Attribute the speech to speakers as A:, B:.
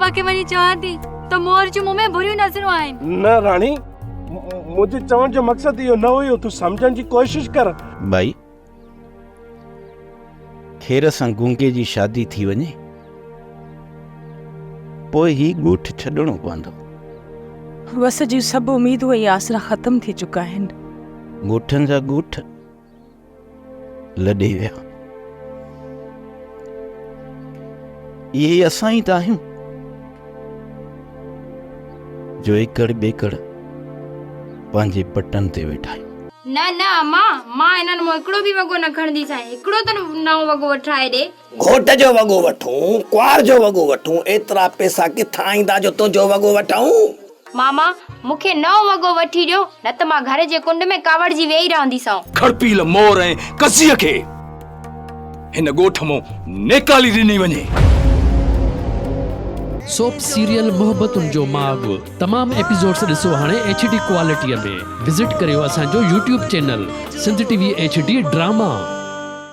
A: بابا کي وڃي چوان ٿي ته مور جون مون ۾ بريون نظرون آهن.
B: نه راڻي، منهنجي چوڻ جو مقصد اهو نه هيو، تون سمجهڻ جي ڪوشش ڪر.
C: ڀائي، خير سان گونگي جي شادي ٿي وڃي، پوء هي ڳوٺ ڇڏڻو پوندو.
D: وس جون سڀ اميدون ۽ آسرا ختم ٿي چڪا آهن.
C: ڳوٺن جا ڳوٺ لڏي ويا. اهي اسان ئي ته آهيون جو ايڪڙ ٻيڪڙ پنهنجي پٽن تي ويٺا آهيون.
E: نه نه اما، مان انهن مان هڪڙو به وڳو نه کڻنديسانء، هڪڙو ته نئون وڳو وٺرائي ڏي.
F: گهوٽ جو وڳو وٺون، ڪنوار جو وڳو وٺون، ايترا پئسا ڪٿان ايندا جو تنهنجو وڳو وٺون؟
E: ماما، مون کي نئون وڳو وٺي ڏيو، نه ته مان گهر جي ڪنڊ ۾ ڪاوڙجي ويهي رهنديسانء.
G: کڙپيل مور ۽ قضيء کي هن ڳوٺ مون نيڪالي ڏني وڃي.
H: سوپ سيريل محبتن جو ماڳ تمام ايپيسوڊس ڏسو هاڻي ايڇ ڊي ڪوالٽي ۾ وزٽ ڪريو اسان جو YouTube channel Sindh T V H D drama.